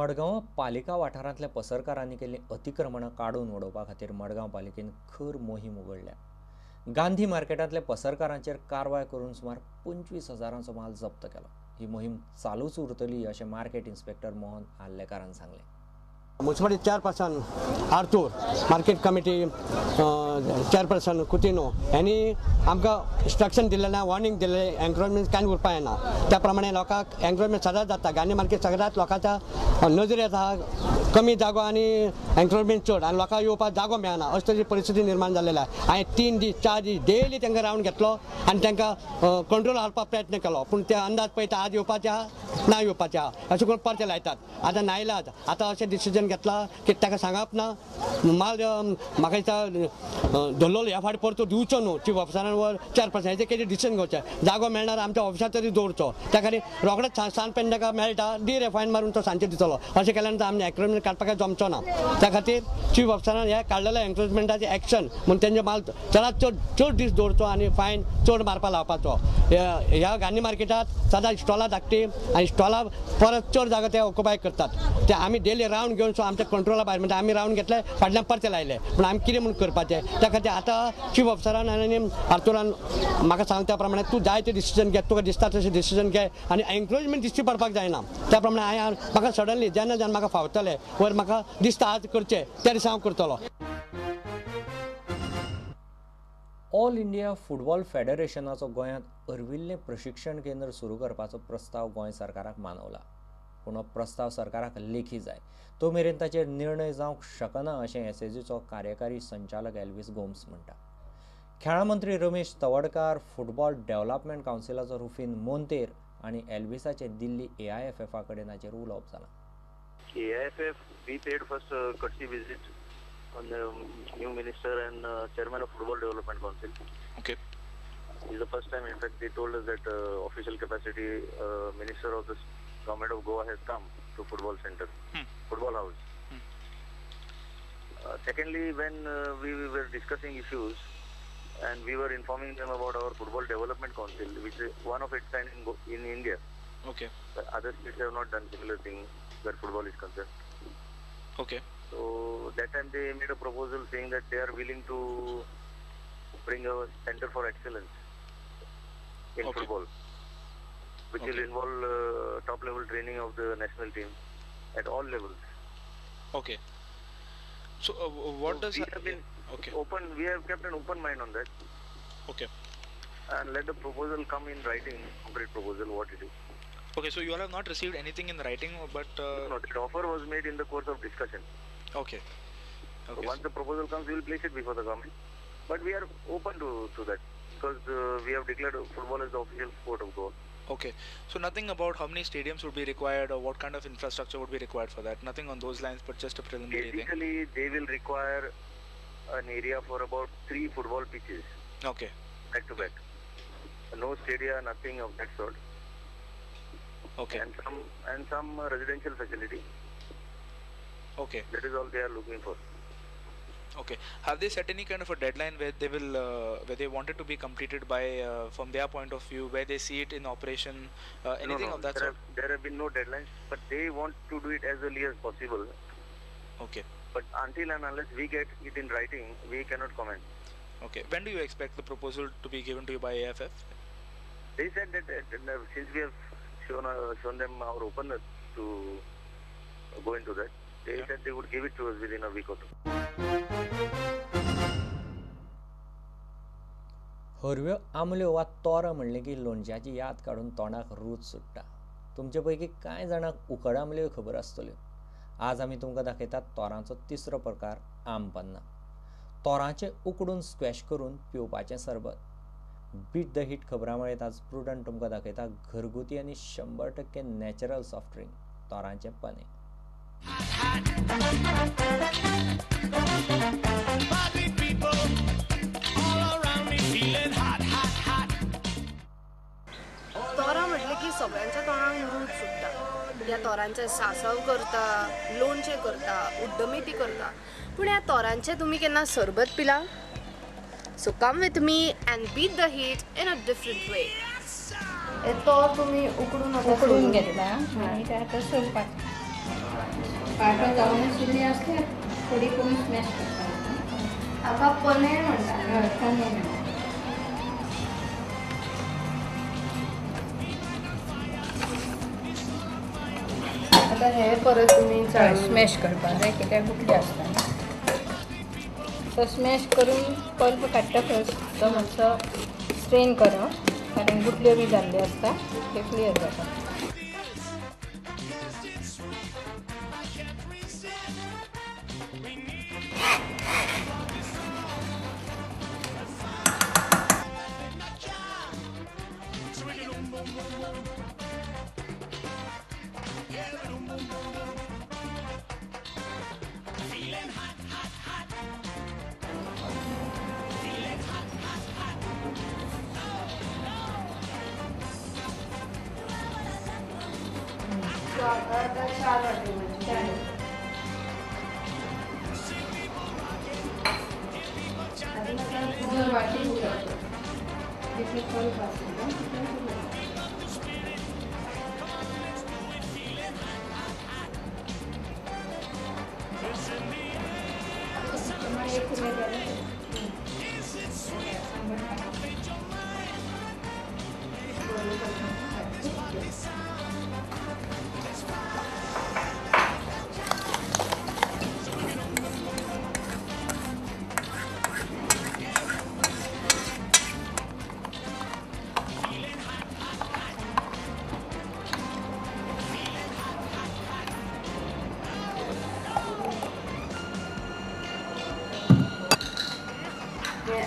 मडगांव पालिका वाठारांतल्या पसरकारांनी केल्लीं अतिक्रमणां काडून उडोवपा खातीर मडगांव पालिकेन खर मोहीम उगडल्या. गांधी मार्केटांतल्या पसरकारांचेर कारवाय करून सुमार 25,000चो माल जप्त केलो. ही मोहीम चालूच उरतली अशें मार्केट इन्स्पेक्टर मोहन आर्लेकारान सांगलें. Municipality chairperson Arthur, market committee chairperson Coutinho ह्यांनी आमकां इंस्ट्रक्शन दिल्लें ना, वॉर्निंग दिल्लें एन्क्रोचमेंट कांय उरपा येना. त्या प्रमाणे लोकांक एन्क्रोचमेंट सदांच जाता. गांधी मार्केट सगळ्यात लोकांच्या नजरेंत आहा, कमी जागो आनी एन्क्रोचमेंट चड आनी लोकांक येवपाक जागो मेळना अशी तशी परिस्थिती निर्माण जाल्लेली आहा. हांवें 3 दीस 4 दीस डेली तांकां रावंड घेतलो आनी तांकां कंट्रोल हाडपाक प्रयत्न केलो, पूण ते अंदाज पळयता आज येवपाचे आहा ना येवपाचे आहा अशें करून परते लायतात. आतां नायलाज आतां अशें डिसिजन घेतला की ताका सांगप ना, माल म्हाका दिसता धरलेलो ह्या फावटी परतो दिवचो न्हू चीफ ऑफिसरान वा चेअरपर्सन हेजें कितें डिसिजन घेवचें. जागो मेळणार आमच्या ऑफिसार तरी दवरचो, त्या खातीर रोखडेच सांज पर्यंत ताका मेळटा दी रे फायन मारून तो सांजचे दितलो. अशें केल्यान आमी एन्क्रोचमेंट काडपाक जमचो ना. त्या खातीर चीफ ऑफिसरान हे काडलेले एन्क्रोचमेंटाचें एक्शन म्हूण तेंचे माल चडात चड चड दीस दवरचो आनी फायन चड मारपाक लावपाचो. ह्या गांधी मार्केटांत सदां स्टॉलां धाकटी आनी स्टॉलां परत चड जागो ते ऑक्युपाय करतात. ते आमी डेली रावंड घेवन सो आमच्या कंट्रोला भायर म्हणजे आमी रावंड घेतले फाटल्यान परते लायले, पूण आमी कितें म्हूण करपाचें. त्या खातीर आतां चीफ ऑफिसरान आनी आर्थूरान म्हाका सांगता त्या प्रमाणे तूं जाय तें डिसिजन घे, तुका दिसता तशें डिसिजन घे आनी एन्क्रोचमेंट दिश्टी पडपाक जायना. त्या प्रमाणे हांवें म्हाका सडनली जेन्ना जेन्ना म्हाका फावतलें वर म्हाका दिसता आज करचें त्या दिसा हांव करतलो. ऑल इंडिया फुटबॉल फेडरेशनाचो गोंयांत अर्विल्लें प्रशिक्षण केंद्र सुरू करपाचो प्रस्ताव गोंय सरकाराक मानवला, पूण हो प्रस्ताव सरकाराक लेखी जाय तो मेरेन ताचेर निर्णय जावंक शकना अशें एसएजीचो कार्यकारी संचालक एल्विस गोम्स म्हणटा. खेळां मंत्री रमेश तवडकार, फुटबॉल डेव्हलपमेंट कावन्सिलाचो रुफीन मोंतेर आनी एल्विसाचें दिल्ली एआयएफएफा कडेन हाचेर उलोवप जालां. AIFF, we paid first courtesy visit on the new minister and chairman of Football Development Council. Okay. This is the first time, in fact, they told us that official capacity minister of the government of Goa has come to football center, football house. Secondly, when we were discussing issues and we were informing them about our Football Development Council, which is one of its kind in India. Okay. But other states have not done similar thing where football is concerned. Okay. So that time they made a proposal saying that they are willing to bring a center for excellence in football, which will involve top level training of the national team at all levels. Okay. So what so does we have been open? We have kept an open mind on that. Okay. And let the proposal come in writing, concrete proposal, what it is. Okay, so you all have not received anything in writing, but no, that offer was made in the course of discussion. Okay. So once the proposal comes, we will place it before the government. But we are open to that because we have declared football as the official sport of Goa. Okay. So nothing about how many stadiums would be required or what kind of infrastructure would be required for that. Nothing on those lines, but just a preliminary thing. Basically, they will require an area for about 3 football pitches. Okay. Back to back. No stadia, nothing of that sort. Okay. And some residential facility. Okay. That is all they are looking for. Okay. Have they set any kind of a deadline where they will, where they want it to be completed by, from their point of view, where they see it in operation, anything no, of that sort? There have been no deadlines, but they want to do it as early as possible. Okay. But until and unless we get it in writing, we cannot comment. Okay. When do you expect the proposal to be given to you by AFF? They said that since we have shown them our openness to go into that, they said they would give it to us within a week or two. हरव्यो आमल्यो वा तोरां म्हणलें की लोणच्याची याद काडून तोंडाक रूच सुट्टा. तुमचे पैकी कांय जाणांक उकड आमल्यो खबर आसतल्यो. आज आमी तुमकां दाखयतात तोरांचो तिसरो प्रकार आम पन्ना. तोरांचें उकडून स्क्वॅश करून पिवपाचें सरबत. बीट the heat खबरां मेळयत आज प्रुडंट तुमकां दाखयता घरगुती आनी 100% नॅचरल सॉफ्ट ड्रिंक तोरांचें पनें. तोरां म्हटलें की सगळ्यांच्या तोंडाक रूच सुट्टा. ह्या तोरांचें सांसव करता, लोणचें करता, उड्डमेथी करता, पूण ह्या तोरांचें तुमी केन्ना सरबत पिला? So come with me and beat the heat in a different way. हे तोर तुमी उकडून उकडून घेतला आनी ते आतां सोलपाक. पाटो जावन सुरली आसल्यार थोडी करून स्मॅश करता. हाका पनेर म्हणटा. हय, पनेर म्हणटा. आतां हे परत तुमी स्मॅश करपाक जाय कित्याक गुटली आसता. तो स्मॅश करून पल्प काडटकच तो मातसो स्ट्रेन करप, कारण गुटल्यो बी जाल्ल्यो आसता त्यो क्लियर जाता. आता 4 वाटे म्हणजे 2 वाटी तितले पल्प आसता.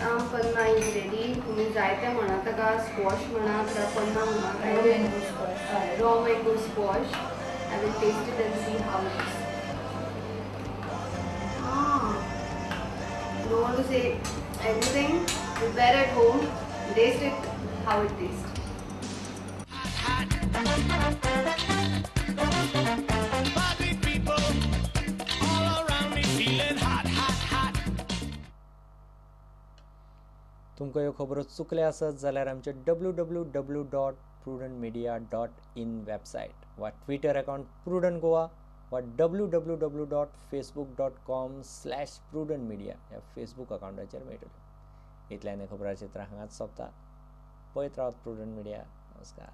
आम पन्ना is ready. तुमी जायते म्हणा ताका स्क्वॉश म्हणा, ताका पन्ना म्हणा, raw mango squash. I will taste it and see how it is. Don't want to say everything. Prepare at home, taste it how it taste. तुमकां ह्यो खबरो चुकल्या आसत जाल्यार आमचे www.prudentmedia.in website वा ट्विटर अकाउंट प्रुडंट गोवा वा www.facebook.com/prudentmedia ह्या Facebook अकाउंटाचेर मेळटल्यो. इतल्यान खबरां चित्रां हांगाच सोंपता. पळयत रावत प्रुडंट मिडिया. नमस्कार.